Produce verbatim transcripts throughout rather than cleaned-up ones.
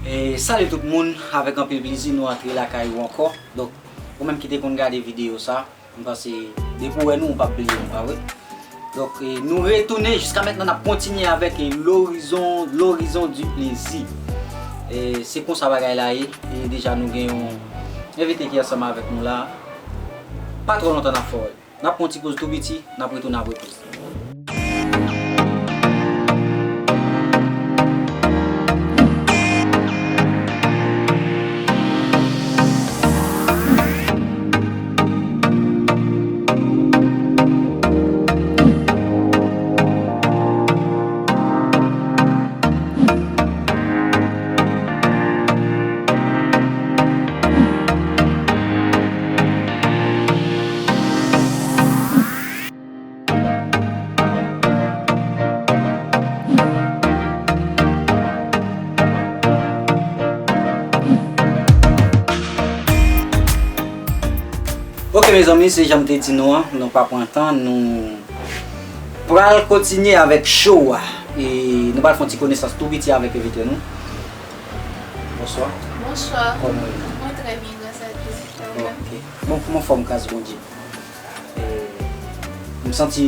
E, salut tout moun, avèk anpil plezi nou antre lakay ou ankò. Donk, ou menm ki te konn gade videyo sa, m panse depi w wè nou, ou p ap bliye nou, pa vre? Donk, e, nou retounen, jiska mentnan n ap kontinye avèk, e, L'Horizon, L'Horizon du Plaisir. E, se konsa bagay la ye, e deja nou gen yon envite ki ansanm avèk nou la. Pa twò lontan n ap fè w wè l. N ap pran yon ti poz tou piti, n ap retounen apre poz la. Ok, mezanmi, se jan m te di nou an, nou pa pran tan, nou pral kontinye avèk show a. E nou pral fè yon ti konesans tou piti avèk envite nou. Bonswa. Bonswa. Kòman w ye? Mwen trè byen, gras a Dye. E ou menm? Ok. Bon, kòman fòm, gras Bondye? E, m santi,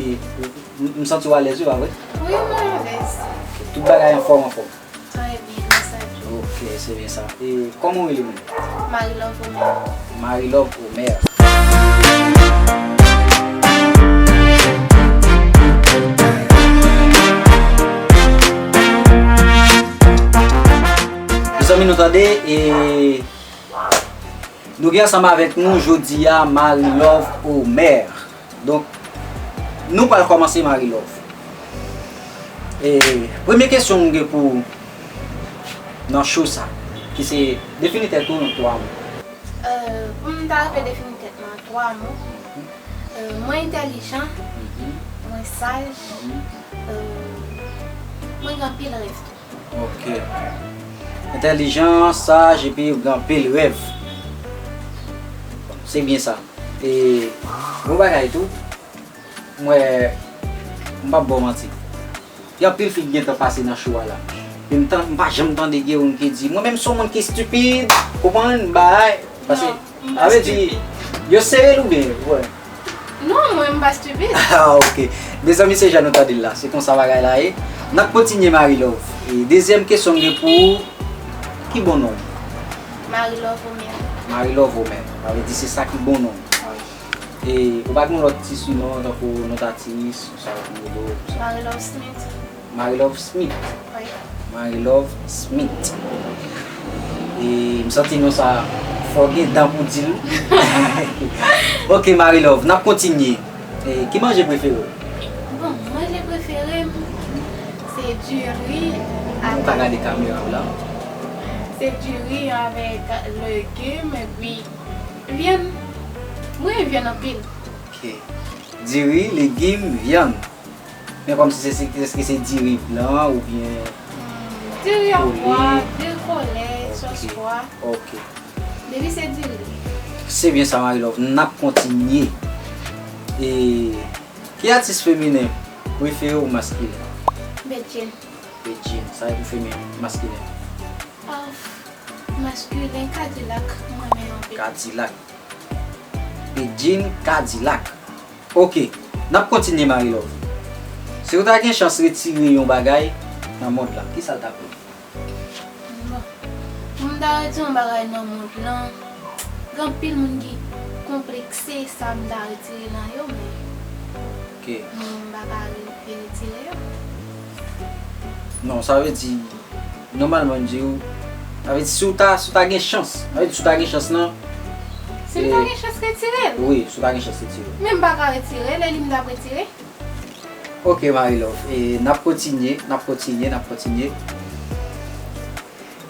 m, m santi w alèz wi, pa vre? Wi, mwen alèz. Ok. Tout bagay anfòm, anfòm? Trè byen, gras a Dye. Ok, se byen sa. E kòman w rele menm? Marie Love Omer. Marie Love Omer. Mezanmi, nou tande, e nou gen ansanm avèk nou jodi a Marie Love Omer. Donk, nou pral kòmanse Marie Love. E premye kesyon m gen pou ou nan show sa, ki se defini tèt ou nan twa mo. Euh, pou m ta rive defini tèt mwen an twa mo, euh, mwen entèlijan, mwen saj, euh, mwen gen anpil rèv tou. Ok. Entèlijan, saj, epi ou gen anpil rèv. Se byen sa. E yon bagay tou, mwen, m p ap ba w manti. Gen anpil fi ki gentan pase nan show a la. Men m tan-, m pa janm tande gen youn ki di, "Mwen menm se yon moun ki stipid," konprann, bay. Paske, non, m pa stipid. Sa vle di, yo sere l oubyen, wè. Non, mwen, m pa stipid. Ah, ok. Mezanmi, se jan nou tande l la. Se konsa bagay la ye. N ap kontinye, Marie Love. E dezyèm kesyon m gen pou ou, ki bon non w? Marie Love Omer. Marie Love Omer. Sa vle di se sa ki bon non w. Wi. E ou pa gen yon lòt ti sinon, tankou non atis, sa yo konn rele w, konsa? Marie Love Smith. Marie Love Smith. Wi. Marie Love Smith. E m santi non sa fò gen dan pou di l. Ok, Marie Love, n ap kontinye. E ki manje prefere w? Bon, manje prefere m, se diri ak... Ou ka gade kamera w la. Se diri avèk legim, epi vyann. Mwen renmen vyann anpil. Ok. Diri, legim, vyann. Men kòmsi se, se, èske se diri blan oubyen... Hmm, diri a pwa, diri kolè, sòs pwa. Ok. Depi se diri. Se byen sa, Marie Love. N ap kontinye. E ki atis feminen prefere w maskilen? Bedjine. Bedjine. Sa e pou feminen, maskilen? Ah, maskilen, Kadilak, mwen renmen anpil. Kadilak. Bedjine, Kadilak. Ok, n ap kontinye, Marie Love. Si w ta gen chans retire yon bagay nan mond lan, kisa l t ap ye? Bon, pou m ta retire yon bagay nan mond lan, gen anpil moun ki konplekse sa m ta retire nan yo, men... Ok. Mwen, m pa ka re-, retire yo. Non, sa vle di, nòmalman, m di w, sa vle di, si w ta, si w ta gen chans, sa vle di, si w ta gen chans nan... Si m ta gen chans retire l? Wi, si w ta gen chans retire l. Men m pa ka retire l, e li m t ap retire? Ok, Marie Love, e n ap kontinye, n ap kontinye, n ap kontinye.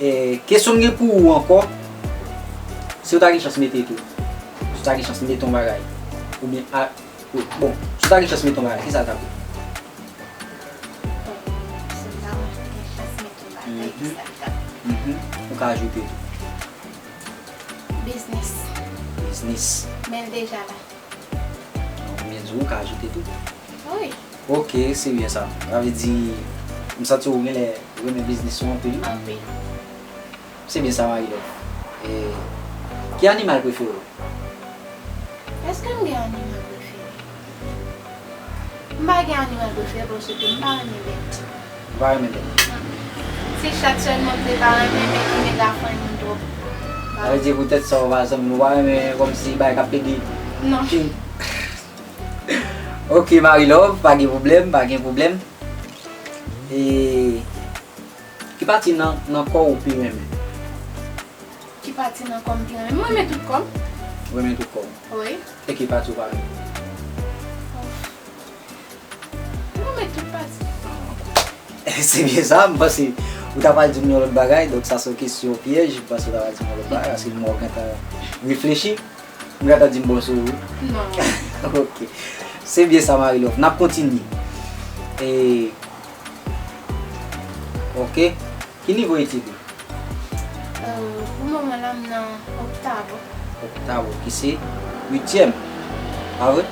E kesyon m gen pou ou ankò, si w ta gen chans mete tou, si w ta gen chans mete yon bagay, oubyen a, bon, si w ta gen chans mete yon bagay, kisa l t ap ye? Bon, si m ta gen chans mete yon bagay, kisa l t ap ye? Mhm. Ou ka ajoute tou. Biznis. Biznis. Men l deja la. Donk, oubyen di ou ka ajoute tou. Wi. Ok, se byen sa. Sa vle di, m santi ou genlè renmen biznis ou anpil. Anpil. Se byen sa, Marilove. E, ki animal prefere w? Èske m gen animal prefere? M pa gen animal prefere paske m pa renmen bèt. Ou pa renmen bèt? Mm. Se chat sèlman m te pa renmen, men ki mega fren moun twòp. Sa vle di poutèt sa ou pa zanmi, ou pa renmen kòmsi bagay k ap pede. Non. Ok, Marilove, pa gen pwoblèm, pa gen pwoblèm. E ki pati nan, nan kò w ou pi renmen? Ki pati nan kò m pi renmen? M renmen tout kò m. Ou renmen tout kò w? Wi. E ki pati ou pa renmen? M renmen tout pati. Se byen sa, m panse ou ta pral di m yon lòt bagay, donk sa se yon kesyon pyèj, m panse ou ta pral di m yon lòt bagay, paske m wè w gentan reflechi. M gentan di m bon sou ou. Non. Ok. Se byen sa, Marilove. N ap kontinye. E, ok. Ki nivo etid ou? Euh, pou moman la, m nan oktavo. Oktavo, ki se uityèm. Pa vre?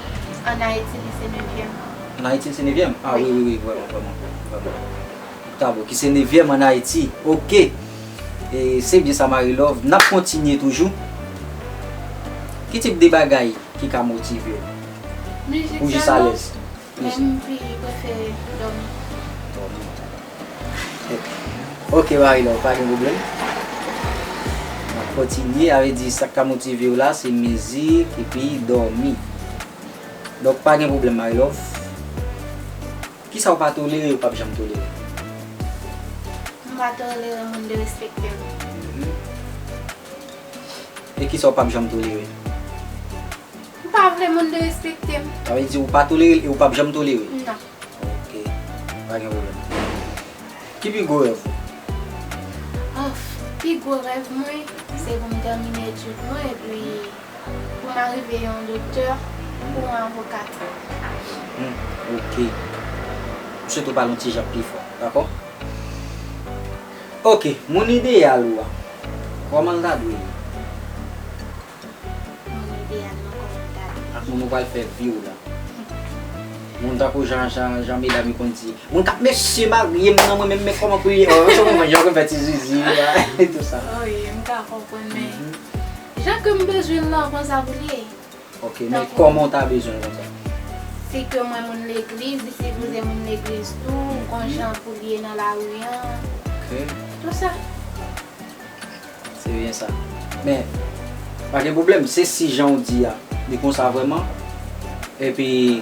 Ann Ayiti, li se nevyèm. Ann Ayiti, li se nevyèm? Ah, wi, wi, wi, vrèman, vrèman, vrèman. Oktavo, ki se nevyèm ann Ayiti. Ok. E se byen sa, Marilove. N ap kontinye toujou. Ki tip de bagay ki ka motive w? Mizik sèlman. Ou jis alèz? Men m pi prefere dòmi. Dòmi. Ok, Marilove, pa gen pwoblèm. N ap kontinye, sa vle di sa k ka motive w la, se mizik epi dòmi. Donk, pa gen pwoblèm, Marilove. Kisa ou pa tolere, ou p ap janm tolere? M pa tolere moun derespekte m. Mhm. E kisa ou p ap janm tolere? M pa vle moun derespekte m. Sa vle di ou pa tolere l e ou p ap janm tolere? Non. Ok. Pa gen pwoblèm. Ki pi gwo rèv ou? Of, pi gwo rèv mwen, se pou m tèmine etid mwen epi pou m arive yon doktè ou yon avokat. Hmm, ok. M swete w pale yon ti jan pi fò, dakò? Ok, moun ideyal ou a, kòman l ta dwe ye? Moun ideyal mwen, kòman l ta dwe ye? Ak moun ou pral fè vi w la. Moun tankou jan, jan, jan medam yo konn di, moun k ap mesye marye m nan mwen menm, men kòman pou l ye? Oh, ou konprann, jan yo konn fè ti zizi, tout sa. Wi, m ka konprann, men jan ke m bezwen l lan, konsa pou l ye. Ok, men kòman w ta bezwen l konsa? Si ke mwen moun legliz, li sipoze moun legliz tou, gon jan pou l ye nan lari an. Ok. Tout sa. Se byen sa. Men, pa gen pwoblèm, se si jan w di a, li konsa vrèman. Epi,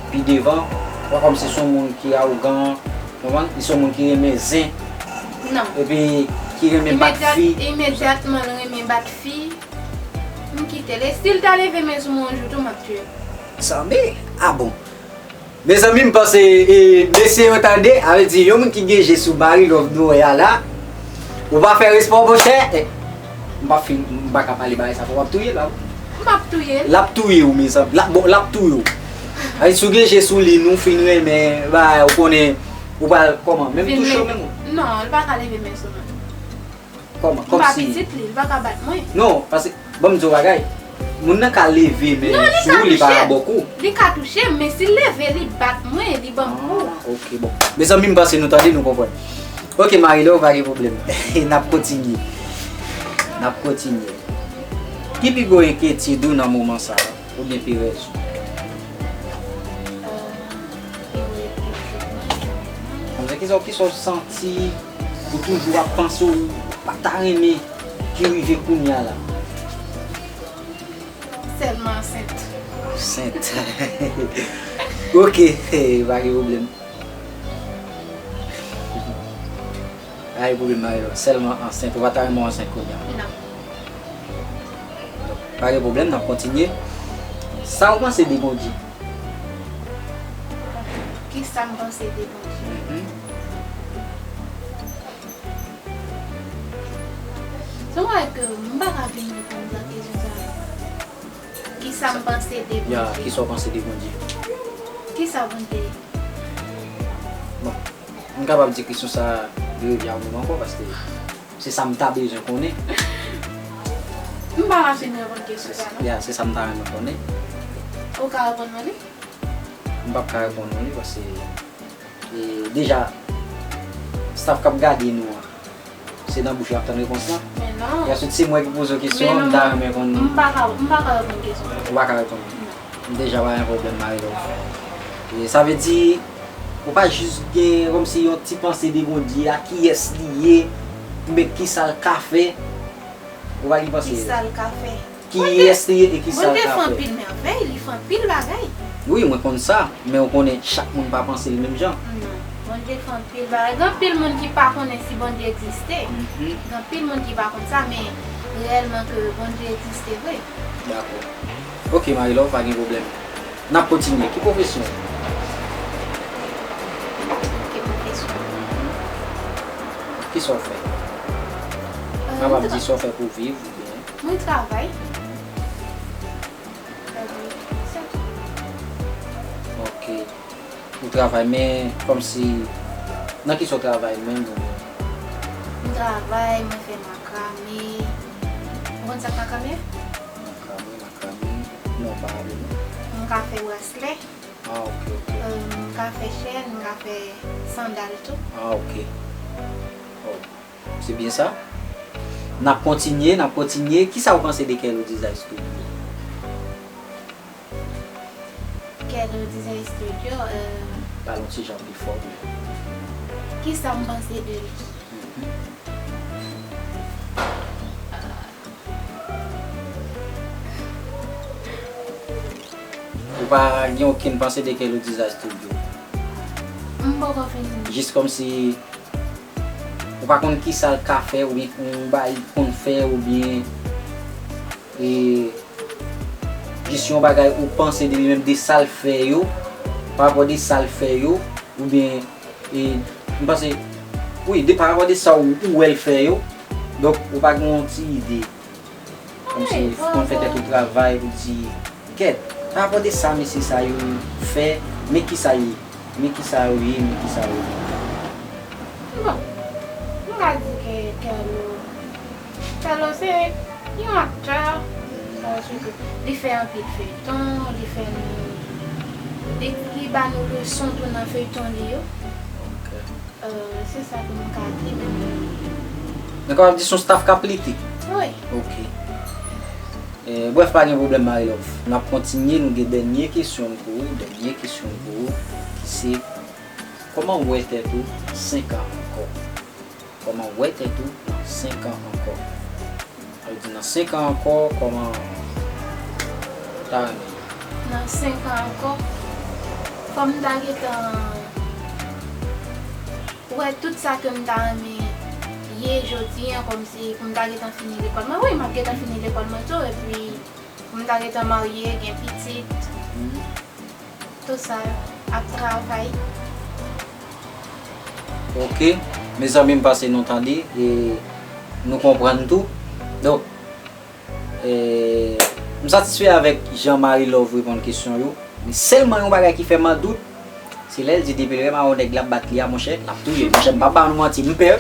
pi devan, w a kòmsi se yon moun ki awogan, konprann? Li se yon moun ki renmen zen. Non. Epi, ki renmen bat fi. Imedyat-, imedyatman, l renmen bat fi. M kite l. E si l ta leve men sou mwen yon jou tou, m ap touye l. Sanble? Ah bon? Mezanmi, m panse, e, mesye yo tande, sa vle di, yon moun ki gen je sou Marilove nou wè a la, ou pa fè respè w, monchè. E, m pa fin, m pa ka pale bagay sa, fò w ap touye l la. M ap touye l. L ap touye w, mezanmi. L ap, bon, l ap touye w. Sa vle di, si w gen je sou li, nou fin renmen, bagay, ou konnen, ou pral, kòman? Menm touche w, menm ou? Non, l pa ka leve men sou mwen. Kòman? M pa pitit li, li pa ka bat mwen. Non, paske, ban m di w bagay. Moun nan ka leve men sou ou, li pa ka ba w kou. Li ka touche m, men si l leve, li bat mwen, li ban m kou. Ah, ok, bon. Mezanmi, m panse nou tande, nou konprann. Ok, Marilove, pa gen pwoblèm. N ap kontinye. N ap kontinye. Ki pi gwo enkyetid ou nan moman sa a? Oubyen pi rèz ou? Kòmsi kisa, kisa w santi ou toujou ap panse ou pa ta renmen ki rive kounye a la? Sèlman ansent. Ansent. Ok, pa gen pwoblèm. Pa gen pwoblèm, Marilove. Sèlman ansent. Ou pa ta renmen w ansent kounye a? Non. Donk, pa gen pwoblèm, n ap kontinye. Sa w panse de Bondye? Kisa m panse de Bondye? Mhm. Se vre ke m pa ka byen reponn nan kesyon sa a. Kisa m panse de Bondye? Ya, kisa w panse de Bondye? Kisa Bondye ye? Bon, m kapab di kesyon sa a, li revyen ak mwen ankò, paske se sa m ta bezwen konnen. M pa ka fin reponn kesyon sa a, non. Ya, se sa m ta renmen konnen. Ou ka reponn mwen li? M p ap ka reponn ou li, paske, e, deja, staff k ap gade nou an, Se nan bouch ou y ap tann repons lan. Men non. Ensuite, se mwen ki poze w kesyon an, m ta renmen konn. M pa ka, m pa ka reponn kesyon sa. Ou pa ka reponn. Non. M deja pa gen pwoblèm, Marilove. E sa vle di, ou pa jis gen kòmsi yon ti panse de Bondye a, kiyès li ye, oubyen kisa l ka fè. Ou pa gen panse. Kisa l ka fè? Kiyès li ye e kisa l ka fè. Bondye fè anpil mèvèy, li fè anpil bagay. Wi, mwen konn sa, men ou konnen chak moun pa panse l menm jan. Non, Bondye fè anpil bagay. Gen anpil moun ki pa konnen si Bondye egziste. Mhm. Gen anpil moun ki pa konn sa, men reyèlman ke Bondye egziste vre. Dakò. Ok, Marilove, pa gen pwoblèm. N ap kontinye. Ki pwofesyon w? Ki pwofesyon? Kisa w fè? Ou kapab di sa w fè pou viv oubyen? Mwen travay. Travay, se tou. Ok. Ou travay, men kòmsi, nan kisa w travay menm? Mwen travay, mwen fè makrame. Ou konn sa k makrame? Makrame, makrame. Non, pa ale non. Mwen ka fè braslè. Ah, ok, ok. Euh, mwen ka fè chèn, mwen ka fè sandal tou. Ah, ok. Oh. Se byen sa. N ap kontinye, n ap kontinye. Kisa w panse de Kerlo Design Studio? Kerlo Design Studio, euh, pale yon ti jan pi fò. Kisa m panse de li? Mhm. Ou pa gen okenn panse de Kerlo Design Studio? M poko fin. Jis kòmsi ou pa konn kisa l ka fè, oubyen yon bagay li konn fè, oubyen, e, jis yon bagay ou panse de li menm, de sa l fè yo, pa rapò de sa l fè yo, oubyen, e, m panse, wi, de pa rapò de sa ou, ou wè l fè yo, donk ou pa gen yon ti ide. Kòmsi, wi, ou konn fè tèt ou travay pou di, kèt, pa rapò de sa mesye sa yo fè, men kisa yo ye, men kisa yo ye, men kisa yo ye. Bon, m ka di ke Kerlo, Kerlo se yon aktè, sa vle di, li fè anpil feyton, li fè nou, li, li ba nou leson tou nan feyton li yo. Ok. Euh, se sa ke m ka di, men. Nou kapab di se yon staff k ap lite? Wi. Ok. Eh, brèf, pa gen pwoblèm, Marilove. N ap kontinye, nou gen dènye kesyon pou ou, dènye kesyon pou ou, ki se, kòman w wè tèt ou senk an ankò? Kòman w wè tèt ou nan senk an ankò? Sa vle di nan senk an ankò, kòman ou ta renmen? Nan senk an ankò, fò m ta gentan wè tout sa ke m ta renmen ye jodi a, kòmsi pou m ta gentan fini lekòl mwen. Wi, m ap gentan fini lekòl mwen tou, epi pou m ta gentan marye, gen pitit. Mhm. Tout sa, ap travay. Ok, mezanmi, m panse nou tande e nou konprann tou. Donk, e, m satisfè avèk jan Marilove reponn kesyon yo. Men sèlman yon bagay ki fè m an dout, se lè l di depi l wè mawon nèg la ap bat li a, monchè, l ap touye l. Monchè, m p ap ba nou manti, m pè.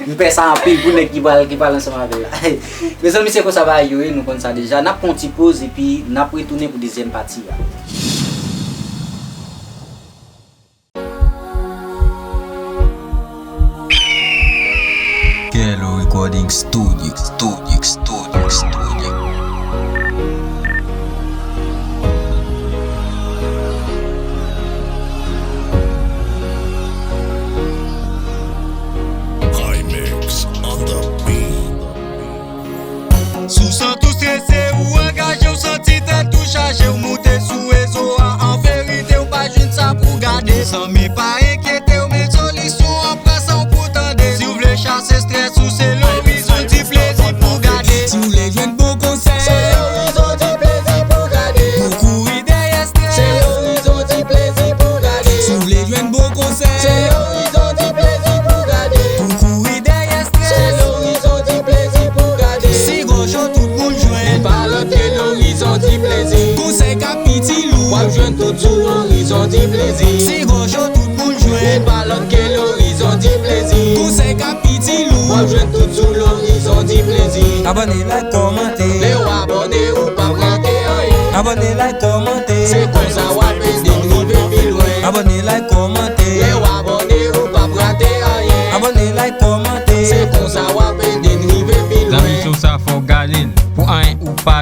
M pè sa anpil pou nèg ki pral, ki pral ansanm avè l la. Mezanmi, se konsa bagay yo ye, nou konn sa deja. N ap pran yon ti poz epi n ap retounen pou dezyèm pati a. Kerlo Recording Studio, Studio, Studio, Studio. High mix on the beat. Si w santi w strese, ou angaje, w santi tèt ou chaje, w moute sou rezo a, an verite, w pa jwenn sa pou gade. Zanmi, pa enkyete w, men solisyon an pran san w pou tande. Si w vle chase strès ou, se Lorizon di plezi pou gade. Si w vle jwenn bon konsèy, se Lorizon di plezi pou gade. Pou kouri dèyè strès, se Lorizon di plezi pou gade. Si w vle jwenn bon konsèy, se Lorizon di plezi pou gade. Pou kouri dèyè strès, se Lorizon di plezi pou gade. Si gòj ou tout moun jwenn, pa lòt ke Lorizon di plezi. Konsèy k ap itil ou, w ap jwenn tout sou Lorizon di plezi. Si gòj ou tout moun jwenn, pa lòt ke Lorizon di plezi. Konsèy k ap itil ou, w ap jwenn tout sou Lorizon di plezi. Abòne, like, kòmante. Lè w abòne, ou p ap rate anyen. Abòne, like, kòmante. Se konsa w ap ede n rive pi lwen. Abòne, like, kòmante. Lè w abòne, ou p ap rate anyen. Abòne, like, kòmante. Se konsa w ap ede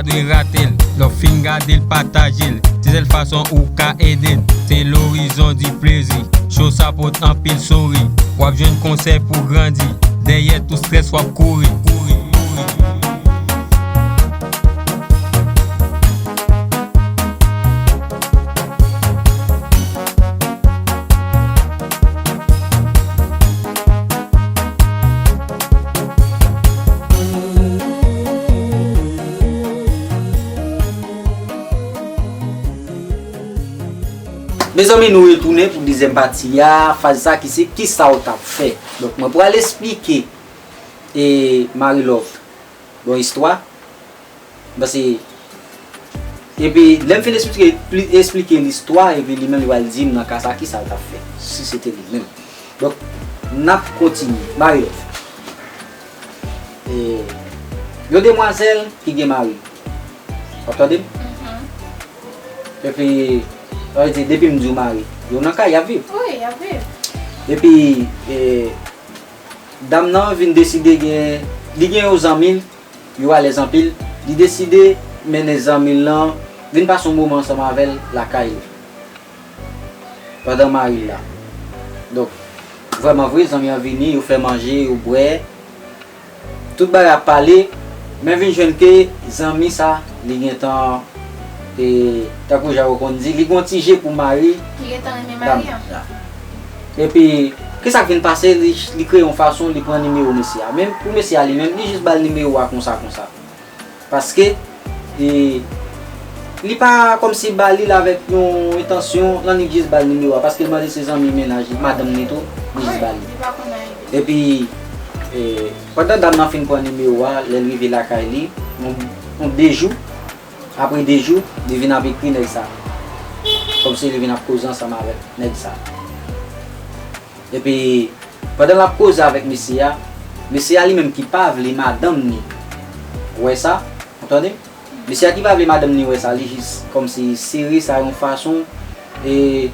Dwe rate l, lè w fin gade l, pataje l. Se sèl fason ou ka ede l. Se lorizon di plezi. Show sa pote anpil souri. W ap jwenn konsèy pou grandi. Dèyè tout strès w ap kouri. Kouri, kouri. Mezanmi, nou retounen pou dezyèm pati a, faz sa ki se kisa w t ap fè. Donk, mwen pral esplike, e, Marie Love, bon, istwa. Paske, epi, lè m fin esplike, pli- esplike listwa, epi li menm li pral di m nan ka sa, kisa l t ap fè, si se te li menm. Donk, n ap kontinye. Marie Love. E, yon demwazèl ki gen mari. W ap tande m? Mhm. Epi, sa vle di, depi m di w mari, yo nan kay, y ap viv. Wi, y ap viv. Epi, e, dam nan vin deside gen, li gen yon zanmi l, yo alèz anpil, li deside mennen zanmi l lan vin pase yon moman ansanm avè l lakay li. Pandan mari l la. Donk, vrèman vre, zanmi an vini, yo fè manje, yo bwè. Tout bagay ap pale, men vin jwenn ke zanmi sa, li gentan, e, tankou jan yo konn di, li gon ti je pou mari Li gentan renmen dam mari an. La. Epi, kisa k vin pase, li, li kreye yon fason, li pran nimewo mesye a. Men pou mesye a li menm, li jis ba l nimewo a konsa, konsa. Paske, e, li pa kòmsi ba li l avèk yon entansyon, l annik jis ba l nimewo a, paske l mande se zanmi mennaj li, madanm li tou, li jis ba li. Wi, li pa konn anyen. Epi, e, pandan dam nan fin pran nimewo a, lè l rive lakay li, yon, yon de jou, apre de jou, li vin ap ekri nèg sa. Kòmsi li vin ap koze ansanm avèk nèg sa. Epi, pandan l ap koze avèk mesye a, mesye a li menm ki pa vle madanm ni wè sa, ou tande? Mesye a ki pa vle madanm ni wè sa, li jis kòmsi sere sa yon fason, e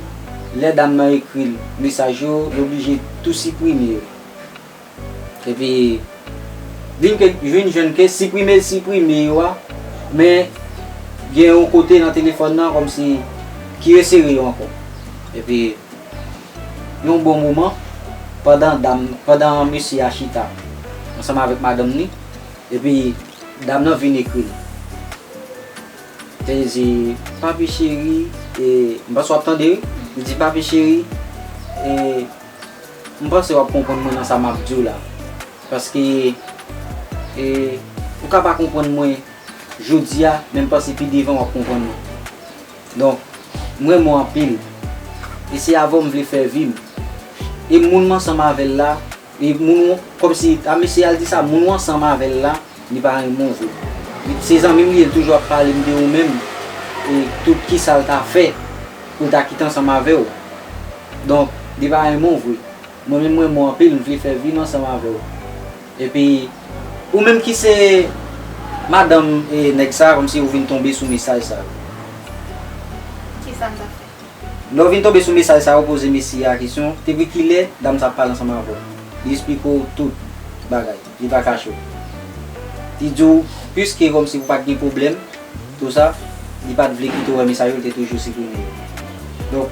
lè dam nan ekri l mesaj yo, li oblije tou siprime yo. Epi, vin ke, vin jwenn ke siprime l siprime yo a, men gen yon kote nan telefòn nan kòmsi ki resere yo ankò. Epi, yon bon moman, pandan dam, pandan mesye a chita ansanm avèk madanm ni, epi dam nan vin ekri l. Li di, "Papi cheri," e, m panse w ap tande, wi. Li di, "Papi cheri, e, m panse w ap konprann mwen nan sa m ap di w la. Paske, e, ou ka pa konprann mwen jodi a, men m panse pi devan w ap konprann mwen. Donk, m renmen w anpil. E se avè w m vle fè vi m. E moun m ansanm avè l la, e moun w, kòmsi, a mesye a l di sa, moun w ansanm avè l la, li pa renmen w vre. Li, se zanmi m li ye, l toujou ap pale m de ou menm, e tout kisa l ta fè pou l ta kite ansanm avè w. Donk, li pa renmen w vre. Mwen menm, mwen renmen w anpil, m vle fè vi m ansanm avè w. Epi, ou menm ki se madanm, e, nèg sa, kòmsi ou vin tonbe sou mesaj sa yo." Kisa m ta fè? Lè w vin tonbe sou mesaj sa yo, poze mesye a kesyon, depi kilè dam sa ap pale ansanm avè w? Li esplike w tout bagay, li pa kache w. Li di w, piske kòmsi ou pa t gen pwoblèm, tou sa, li pa t vle kite w wè mesaj yo, li te toujou siprime yo. Donk,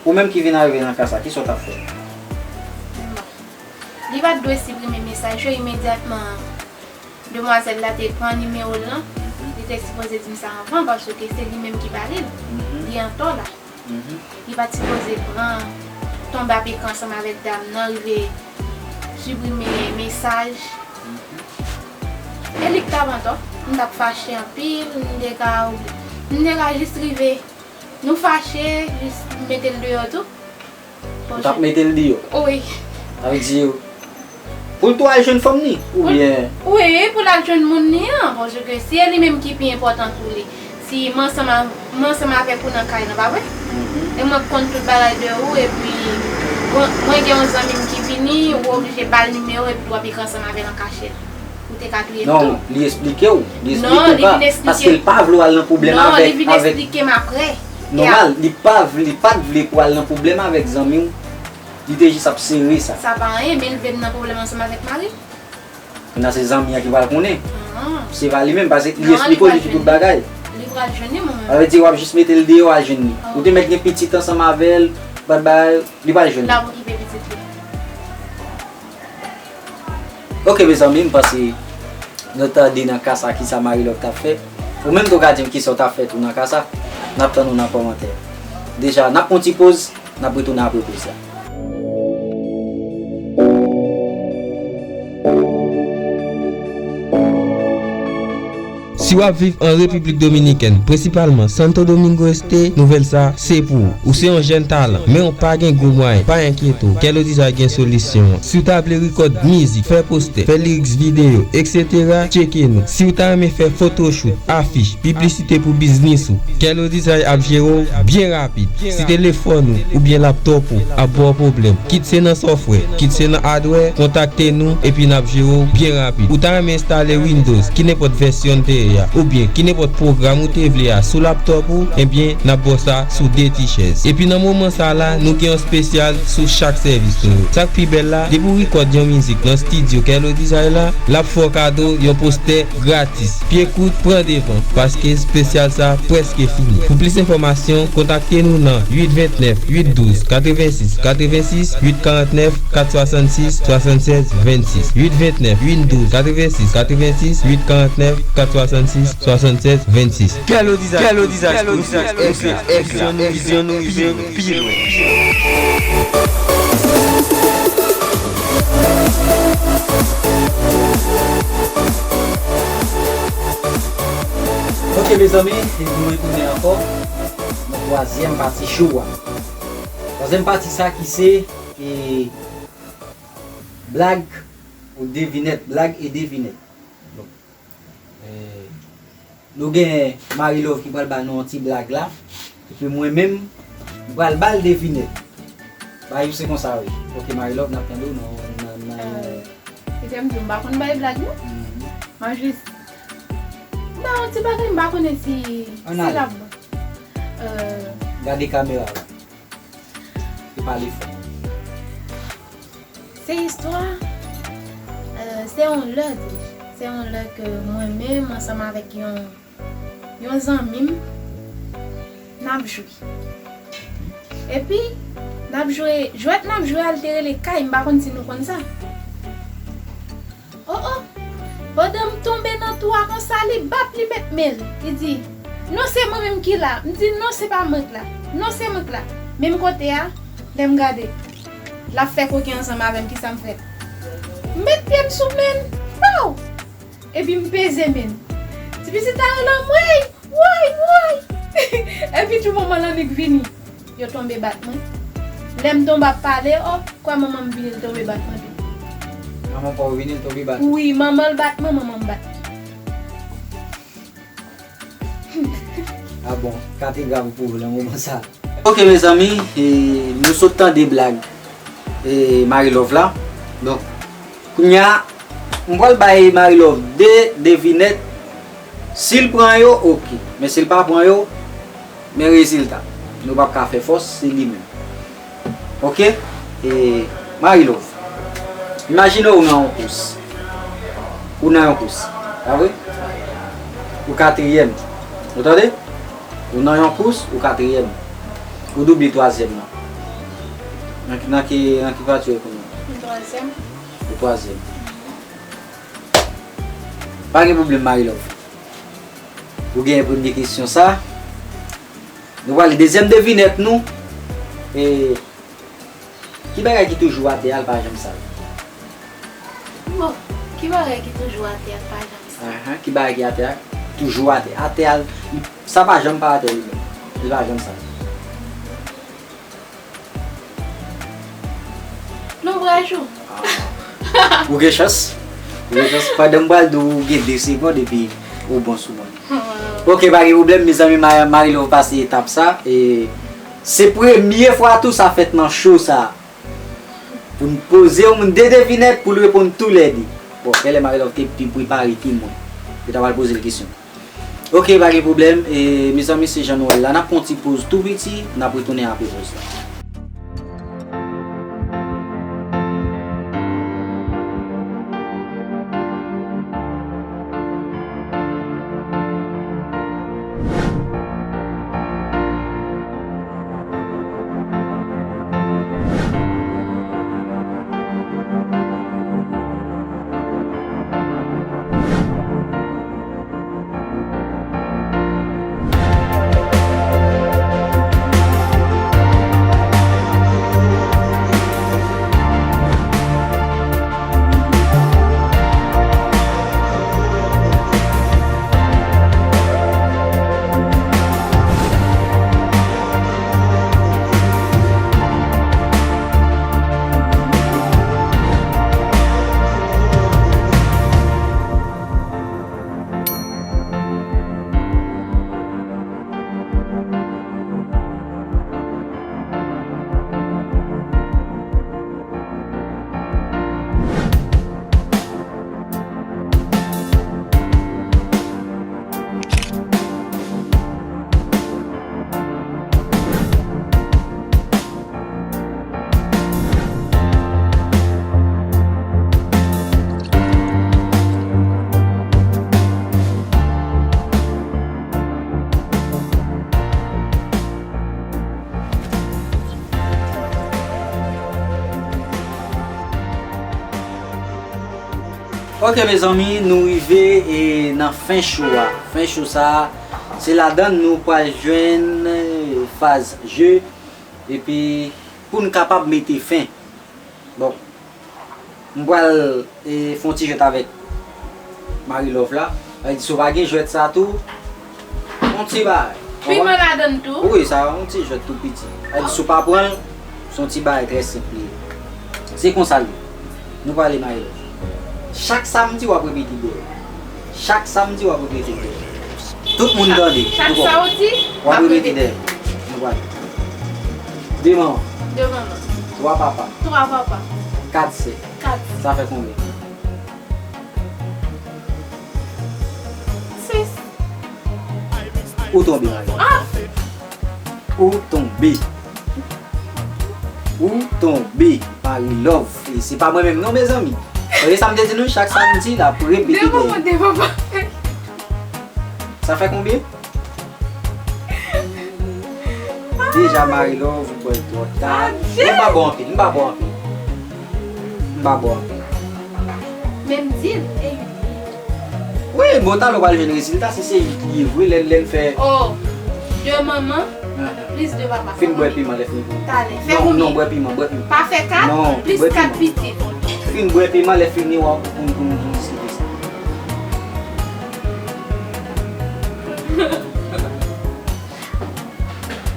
ou menm ki vin arive nan ka sa, kisa w t ap fè? Bon. Li pa t dwe siprime mesaj yo imedyatman. Demwazèl la te pran nimewo l lan, li te sipoze di m sa anvan, paske se li menm ki ba li l. Li antò la. Li pa t sipoze pran, tonbe ap ekri ansanm avèk dam nan, rive siprime mesaj. E li k t ap antò, m t ap fache anpil, m te ka, m te ka jis rive, nou fache, jis mete l deyò tou. Ou t ap mete l deyò? Wi. Sa vle di, pou l tou al jwenn fanm ni, oubyen? Wi, pou l al jwenn moun ni an, paske si e li menm ki pi enpòtan pou li, si m ansanm a, m ansanm avèk ou nan kay lan, pa vre? E mwen k konn tout bagay de ou, epi, bon, mwen gen yon zanmi m ki vini, ou oblije ba l nimewo, epi w ap ekri ansanm avè l an kachèt. Ou te ka touye l tou. Non, li esplike w. Li esplike w pa, paske l pa vle w al nan pwoblèm avèk, avèk. Non, li vin esplike m apre. Nòmal, li pa vle, li pa t vle pou w al nan pwoblèm avèk zanmi w. Li te jis ap sere sa. Sa pa anyen, men l vle m nan pwoblèm ansanm avèk mari. Kounye a se zanmi an ki pral konnen. Se pa li menm, paske li esplike w li ki tout bagay. Li pral jwenn li, mwen menm. Sa vle di, w ap jis mete l deyò, al jwenn li. Ou te mèt gen pitit ansanm avè l, bat bagay, li pral jwenn li. L ap okipe pitit li. Ok, mezanmi, m panse nou tande nan ka sa ki sa Marie Love t ap fè. Ou menm tou ka di m ki sa w t ap fè tou nan ka sa. N ap tann ou nan kòmantè. Deja, n ap pran yon ti poz, n ap retounen apre poz la. Si w ap viv an Repiblik Dominikèn, prensipalman Santo Domingo Este, nouvèl sa se pou ou. Ou se yon jèn talan, men w pa gen gwo mwayen, pa enkyete w. Kèlo Design gen solisyon an. Si w ta vle rekòd mizik, fè postè, fè lyrics videyo, etsetera, tcheke nou. Si w ta renmen fè photoshoot, afich, piblisite pou biznis ou, Kèlo Design ap jere w byen rapid. Si telefòn ou oubyen laptòp ou ap ba w pwoblèm, kit se nan software, kit se nan hardware, kontakte nou epi n ap jere w byen rapid. Ou ta renmen enstale Windows, ki nenpòt vèsyon n te ye a, oubyen ki nenpòt pwogram ou te vle a sou laptòp ou, ebyen, n ap ba w sa sou de ti chèz. Epi nan moman sa la, nou gen yon espesyal sou chak sèvis nou yo. Sa k pi bèl la, depi w rekòd yon mizik nan estidyo Kèlo Design la, l ap fè w kado yon postè gratis. Pye kout, pran devan, paske espesyal sa prèske fini. Pou plis enfòmasyon, kontakte nou nan uit vennèf, uit douz, katrevensis, katrevensis, uit karantnèf, kat swasannsis, swasannsèz, vennsis, uit vennèf, uit douz, katrevensis, katrevensis, uit karantnèf, kat swasannsis, swasannsèz, vennsis. Kèlo Design, Kèlo Design, Kèlo Design, vizyon nou rive pi lwen. Ok, mezanmi, e nou retounen ankò nan twazyèm pati show a. Twazyèm pati sa ki se, e, blag ou devinèt, blag e devinèt. Donk, e, nou gen Marie Love ki pral ba nou yon ti blag la. Epi mwen menm, m pral ba l devinèt. Bagay yo se konsa, wi. Ok, Marie Love, n ap tande w nan, nan, nan yon... Kite m di w, m pa konn bay blag, non. M a jis ba yon ti bagay, m pa konnen si, si l ap bon. Gade kamera la. E pale fò. Se istwa, euh, se yon lè, se yon lè ke mwen menm ansanm avèk yon, yon zanmi m, n ap jwe. Epi, n ap jwe, jwèt n ap jwe a, l te rele kay, m pa konn si nou konn sa. Oh, oh! Pandan m tonbe nan twou a konsa, li bat, li met men l. Li di, "Non, se mwen menm ki la." M di, "Non, se pa mwen k la. Non, se mwen k la." Menm kote a, lè m gade, l ap fè koken ansanm avè m, kisa m fè? M met pye m sou men l, paw! Epi m peze men l. Ti pitit la rele m, "Woy! Woy! Woy!" Epi tou manman l annik vini. Yo tonbe bat mwen. Lè m tonbe ap pale, oh, kwè manman m vini, l tonbe bat mwen tou. Manman pa w vini, l tonbe bat ou? Wi, manman l bat mwen, manman m bat mwen. Ah bon, ka te grav pou ou nan moman sa. Ok, mezanmi, e, nou sot tande blag, e, Marie Love la. Donk, kounye a, m pral bay Marie Love de devinèt. Si l pran yo, ok. Men si l pa pran yo, men rezilta. Nou p ap ka fè fòs, se li menm. Ok? E, Marie Love, imajine w nan yon kous. Ou nan yon kous. Pa vre? Ou katriyèm. Ou tande? Ou nan yon kous, ou katriyèm. Ou double twazyèm nan. Nan ki, nan ki, nan ki pati ou ye kounye a? Twazyèm. Ou twazyèm. Pa gen pwoblèm, Marie Love. Ou genyen premye kesyon sa. Nou prale dezyèm devinèt nou. E, ki bagay ki toujou atè a, l pa janm sal? Bon, ki bagay ki toujou atè a, l pa janm sal? Ahan, ki bagay ki atè a, toujou atè. Atè a, sa pa janm pa atè li menm. Li pa janm sal. Lonbraj ou. Ah. Ou gen chans. Ou gen chans. Pandan m pral di w, ou gen de segonn epi ou bon sou mwen. Ok, pa gen pwoblèm, mezanmi, Ma-, Marie Love pase etap sa. E se premye fwa tou sa fèt nan show sa. Pou n poze yon moun de devinèt pou l reponn toulède. Bon, genlè Marie Love te pi prepare ke mwen. Yo ta pral poze l kesyon. Ok, pa gen pwoblèm. E, mezanmi, se jan nou wè l la. N ap pran yon ti poz tou piti, n ap retounen apre poz la. Ok, mezanmi, nou rive e nan fen show a. Fen show sa a, se ladan l nou pral jwenn, eh, faz je. Epi, pou n kapab mete fen. Bon, m pral, eh, fè yon ti jwèt avèk Marie Love la. Sa vle di, si w pa gen jwèt sa tou, yon ti bagay. Piman ladan l tou? Wi, sa yon ti jwèt tou piti. Sa vle di, si w pa pran l, se yon ti bagay trè senp li ye. Se konsa l ye. Nou pale, Marie Love. Chak sa m di, w ap repete dèyè. Chak sa m di, w ap repete dèyè. Tout moun tande. Chak sa w di, w ap repete dèyè. Nou pale. De manman. De manman. Twa papa. Twa papa. Kat sè. Kat. Sa fè konbyen? Sis. Ou tonbe, Marie Love. Ah! Ou tonbe. Ou tonbe, Marie Love. E se pa mwen menm non, mezanmi. Tande sa m te di nou, chak sa m di, l ap repete dèyè. De manman, de papa. Sa fè konbyen? Deja, Marie Love, ou kwè l twò ta. Adje! M pa bon anpil, m pa bon anpil. M pa bon anpil. Men m di l, e uit li ye. Wi, bon, talè w pral jwenn rezilta, si se uit li ye vre, lè, lè l fè. Oh, de manman, plis de papa. Fin bwè piman, lè fini pou. Talè, fè konbyen? Non, non, bwè piman, bwè piman. Pa fè kat, plis kat pitit. Fin bwè piman, lè fini, w ap pou, pou, pou diskite sa.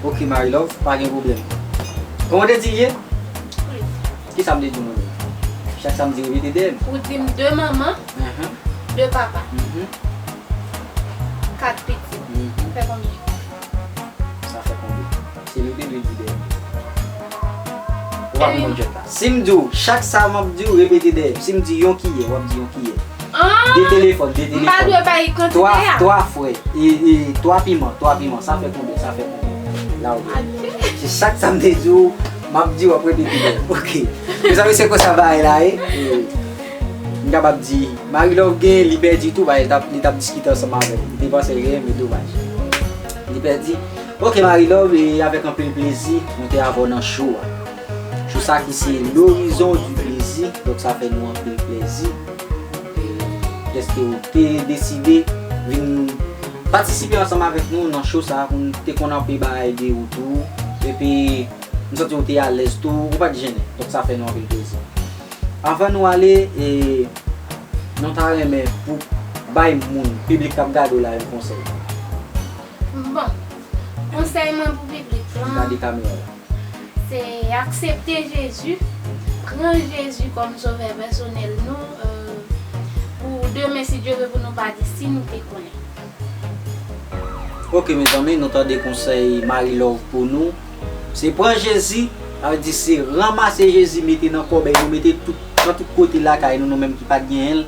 Ok, Marie Love, pa gen pwoblèm. Kòman w te di l ye? Wi. Kisa m te di w menm? Chak sa m di, repete dèyè m. Ou di m de manman, de papa, kat pitit. Fè konbyen? Sa fè konbyen? Se li w te dwe di dèyè m. Ou pa konprann jwèt la. Si m di w, chak sa m ap di w, repete dèyè m. Si m di yon kiyè, w ap di yon kiyè. Ah! De telefòn, de telefòn. M pa dwe bay kantite a. Twa, twa frè. E, e, twa piman, twa piman. Sa fè konbyen? Sa fè konbyen? La ou ye. Adje. Se chak sa m te di w, m ap di w, w ap repete dèyè m. Ok. Mezanmi, se konsa bagay la ye. E, m kapab di, Marie Love gen, li pèdi tou, bagay, li t ap, li t ap diskite ansanm avè m. Li te panse l genyen, men domaj. Li pèdi. Ok, Marie Love, e avèk anpil plezi, nou te avè w nan show a. Show sa ki se L'Horizon du Plaisir, donk sa fè nou anpil plezi. E, dèske ou te deside vin patisipe ansanm avèk nou nan show sa, nou te konn ap pale de ou tou. Epi, m santi ou te alèz tou, ou pa t jennen. Donk sa fè nou anpil plezi. Anvan nou ale, e, nou ta renmen pou bay moun, piblik k ap gade w la, yon konsèy. Bon, konsèy mwen pou piblik lan, gade kamera la, se aksepte Jezi, pran Jezi kòm sovè pèsonèl nou, euh, pou demen, si Dye vle, pou nou pa di si nou te konnen. Ok, mezanmi, nou tande konsèy Marie Love pou nou. Se pran Jezi, sa vle di se ranmase Jezi, mete nan kòbèy nou, mete tout, nan tout kote lakay nou, nou menm ki pa t genyen l.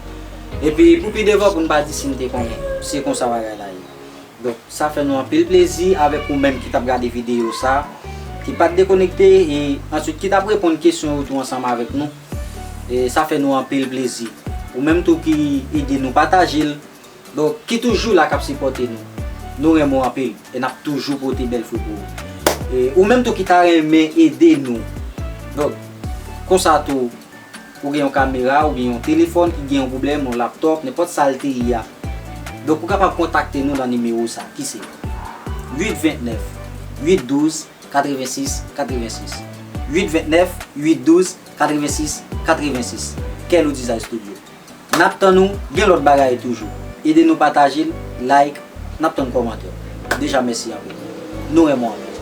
Epi pou pi devan, pou n pa di si n te konnen. Se konsa bagay la ye. Donk, sa fè nou anpil plezi avèk ou menm ki t ap gade videyo sa, ki pa t dekonekte, e answit ki t ap reponn kesyon yo tou ansanm avèk nou. E sa fè nou anpil plezi. Ou menm tou ki ede nou pataje l, donk, ki toujou la k ap sipòte nou. Nou renmen w anpil, e n ap toujou pote bèl fri pou ou. E ou menm tou ki ta renmen ede nou. Donk, konsa tou, ou gen yon kamera, ou gen yon telefòn ki gen yon pwoblèm, yon laptòp, nenpòt sa l te ye a. Donk, ou kapab kontakte nou nan nimewo sa, ki se uit vennèf, uit douz, katrevensis, katrevensis. Uit vennèf, uit douz, katrevensis, katrevensis. Kello Design Studio. N ap tann ou, gen lòt bagay toujou. Ede nou pataje l, like, n ap tann kòmantè. Deja, mèsi anpil. Nou renmen w anpil.